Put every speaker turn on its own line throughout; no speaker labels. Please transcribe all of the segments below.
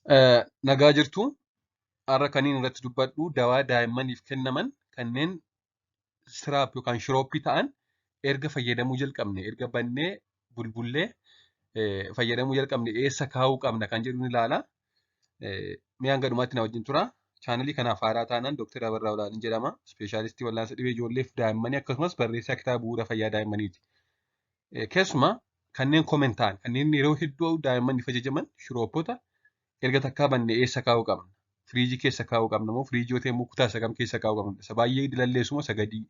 Nagaa jirtuu. Har'a kaniin irratti dubbadhu dawaa daa'immaniif kennaman kanneen syrup yookaan shirooppii ta'an erga fayyadamuu jalqabne, erga bannee bulbullee fayyadamuu jalqabne eessa kaa'uu qabna kan jedhu ni ilaala. Mee hanga dhumaatti na wajjin turaa. Chaanalii kanaaf haaraa taanaan Dooktar Abarraa Olaaniin jedhama. Ispeeshaalistii wal'aansa dhibee ijoollee fi daa'immanii akkasumas barreessaa kitaaba bu'uura fayyaa daa'immaniiti. Keessumaa kanneen common ta'an, kanneen yeroo hedduu daa'immaniif ajajaman shirooppota erga takkaa banne eessa kaa'uu qabna? Firiijii keessa kaa'uu qabna moo firiijii yoo ta'e immoo kutaa isa kam keessa kaa'uu qabna? Isa baay'ee dilalleessu moo isa gadii?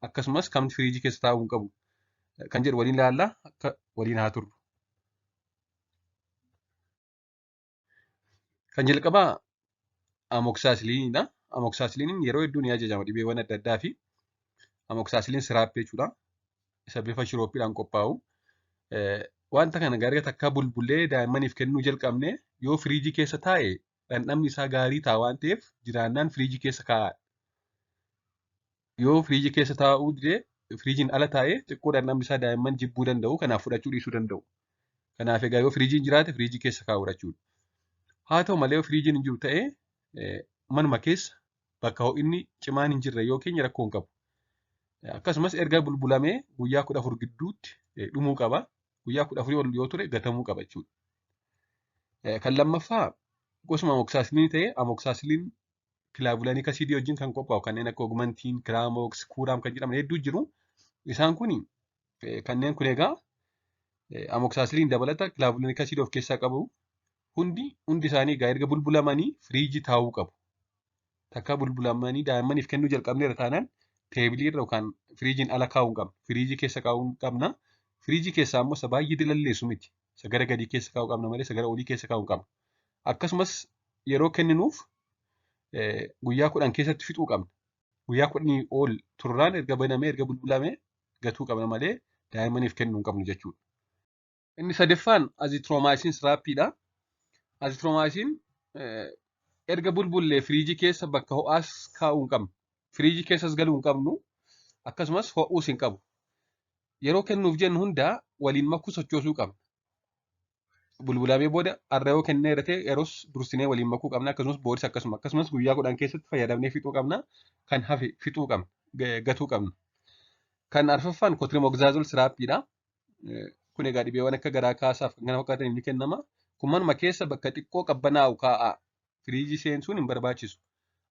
Akkasumas kamtu firiijii keessa taa'uu hin qabu? Kan jedhu waliin ilaalla. Akka waliin haa turru. Kan jalqabaa amoxicilliniidha. Amoxicilliniin yeroo hedduu ni ajajama dhibeewwan adda addaa fi amoxicillin siraappii jechuudha. Isa bifa shirooppiidhaan qophaa'u. Wanta kana gara takkaa bulbullee daa'immaniif kennuu jalqabne yoo firiijii keessa taa'e dhandhamni isaa gaarii ta'a waan ta'eef jiraannaan firiijii keessa kaa'aa. Yoo firiijii keessa taa'uu didee firiijiin ala taa'e xiqqoo dhandhamni isaa daa'imman jibbuu danda'u, kanaaf fudhachuu dhiisuu danda'u. Kanaaf egaa yoo firiijiin jiraate firiijii keessa kaa'uudha jechuudha. Haa ta'u malee yoo firiijiin hin jiru ta'e manuma keessa bakka ho'inni cimaan hin jirre yoo keenya rakkoo hin qabu. Akkasumas erga bulbulamee guyyaa 14 gidduutti dhumuu qaba. Guyyaa 14 ol yoo ture gatamuu qaba jechuudha. Kan lammaffaa gosuma amoxicillin ta'ee amoxicillin clavulanic acidii wajjin kan qophaa'u kanneen akka Augmentin, Cramox, Curam kan jedhaman hedduu jiru. Isaan kun kanneen kun egaa amoxicillin dabalata clavulanic acidii of keessaa qabu. Hundi isaanii egaa erga bulbulamanii firiijii taa'uu qabu. Takka bulbulamanii daa'immaniif kennuu jalqabneerra taanaan teebilii irra yookaan firiijiin ala kaa'uu hin qabnu. Firiijii keessa kaa'uu qabna. Firiijii keessaa immoo isa baay'ee dilalleessu miti. Isa gara gadii keessa kaa'uu qabna malee isa gara olii keessa kaa'uu hin qabnu. Akkasumas yeroo kenninuuf guyyaa 10 keessatti fixuu qabna. Guyyaa 10 ol turraan erga banamee erga bulbulamee gatuu qabna malee daa'immaniif kennuu hin qabnu jechuudha. Inni sadaffaan azithromycin siraappiidha. Azithromycin erga bulbullee firiijii keessa bakka ho'aas kaa'uu hin qabnu. Firiijii keessas galuu hin qabnu. Akkasumas ho'uus hin qabu. Yeroo kennuuf jennu hundaa waliin makuu sochoosuu qabna. Bulbulamee booda har'a yoo kennee irra ta'e yeroos dursinee waliin makuu qabna. Akkasumas boodis akkasuma. Akkasumas guyyaa 10 keessatti fayyadamnee fixuu qabna. Kan hafe fixuu qabna. Gatuu qabna. Kan arfaffaan cotrimoxazole siraappiidha. Kun egaa dhibeewwan akka garaa kaasaaf kan kana fakkaataniif ni kennama. Kun manuma keessa bakka xiqqoo qabbanaa'u kaa'aa. Firiijii seensuun hin barbaachisu.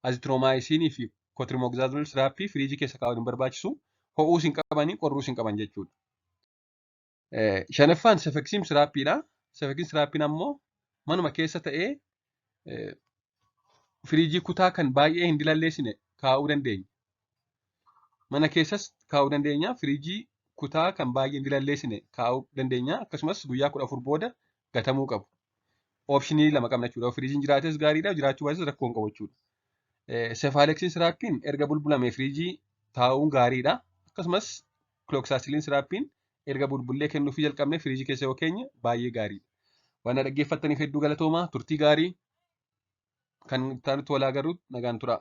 Azithromycinii fi cotrimoxazole siraappii firiijii keessa kaa'uun hin barbaachisu. Ho'uus hin qabanii, qorruus hin qaban jechuudha. Shanaffaan cefixime siraappiidha. Cefixime siraappiin ammoo manuma keessa ta'ee firiijii kutaa kan baay'ee hin dilalleessine kaa'uu dandeenya. Mana keessas kaa'uu dandeenya. Firiijii kutaa kan baay'ee hin dilalleessine kaa'uu dandeenya. Akkasumas guyyaa 14 booda gatamuu qabu. Oopshinii lama qabna jechuudha. Firiijiin jiraates gaariidha, jiraachuu baates rakkoo hin qabu jechuudha. Cephalexin siraappiin erga bulbulamee firiijii taa'uun gaariidha. Akkasumas cloxacillin siraappiin erga bulbullee kennuufii jalqabnee firiijii keessa yoo keenye baay'ee gaariidha. Waan na dhaggeeffattaniif hedduu galatoomaa. Turtii gaarii kan itti aanutti wal agarru nagaan turaa.